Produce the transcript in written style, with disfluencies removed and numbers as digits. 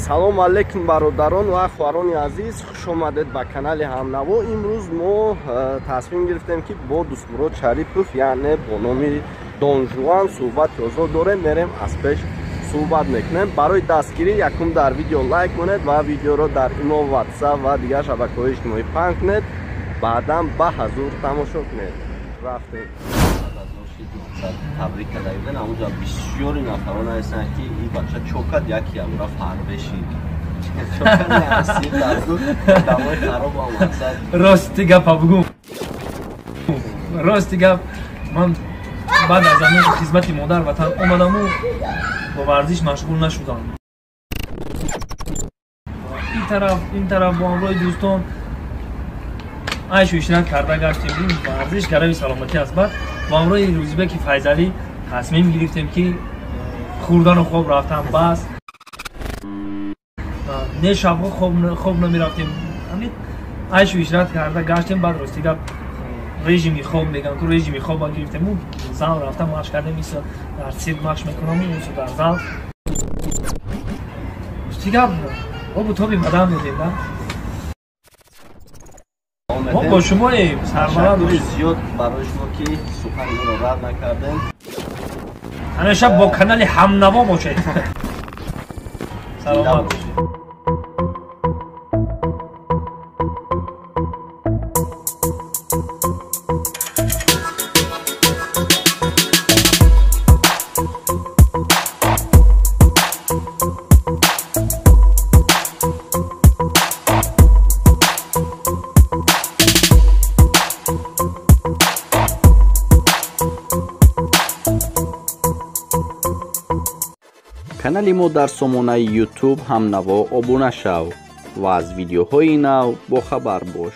Салом алейкум бародарон ва хоҳарони азиз, хуш омадед ба канали Ҳамнаво. Имрӯз мо тасмим гирифтем, ки бо Дӯстмурод Шарипов, яъне бо номи Дон Жуан, суҳбати озод дорем. Мерем аз пеш суҳбат мекунем. Барои дастгирӣ якум дар видео лайк кунед ва видеоро дар имо, ватсап ва дигар шабакаҳои иҷтимоӣ паҳн кунед. Баъдан ба ҳазур тамошо кунед. Рафтем. Табрик карда будем. Ҳамонҷо бисёри нафарон ҳастанд, ки ин бача чокад, яке амра фарбешид. Рости гапа бугум, рости гап, ман баъд аз ҳамин хизмати модар ватан омадаму бо варзиш машғул нашудам. Ин тараф, ин тараф бо ҳамроҳи дӯстон айшу ишрат карда гаштем. Варзиш гарави саломатӣ аст. Баъд бо ҳамроҳи Рӯзибеки Файзалӣ тасмим гирифтем, ки хӯрдану хоб рафтан бас. Не, шабҳо хоб намерафтем, ҳамин айшу ишрат карда гаштем. Баъд рости гап, режими хоб мегам ку, режими хоба гирифтему зал рафта машқ кардем. Исо дар цирк машқ мекунам, исо дар зал. Рости гап, обу тоби бадан додем да. Мо бо шумоем, сарбаланд. Зиёд барои шумо, ки сухани моро рад накардем. Ҳамеша бо канали Ҳамнаво бошед, саломат бошед. Канали мо дар сомонаи Ютуб Ҳамнаво обуна шав ва аз видеоҳои нав бохабар бош.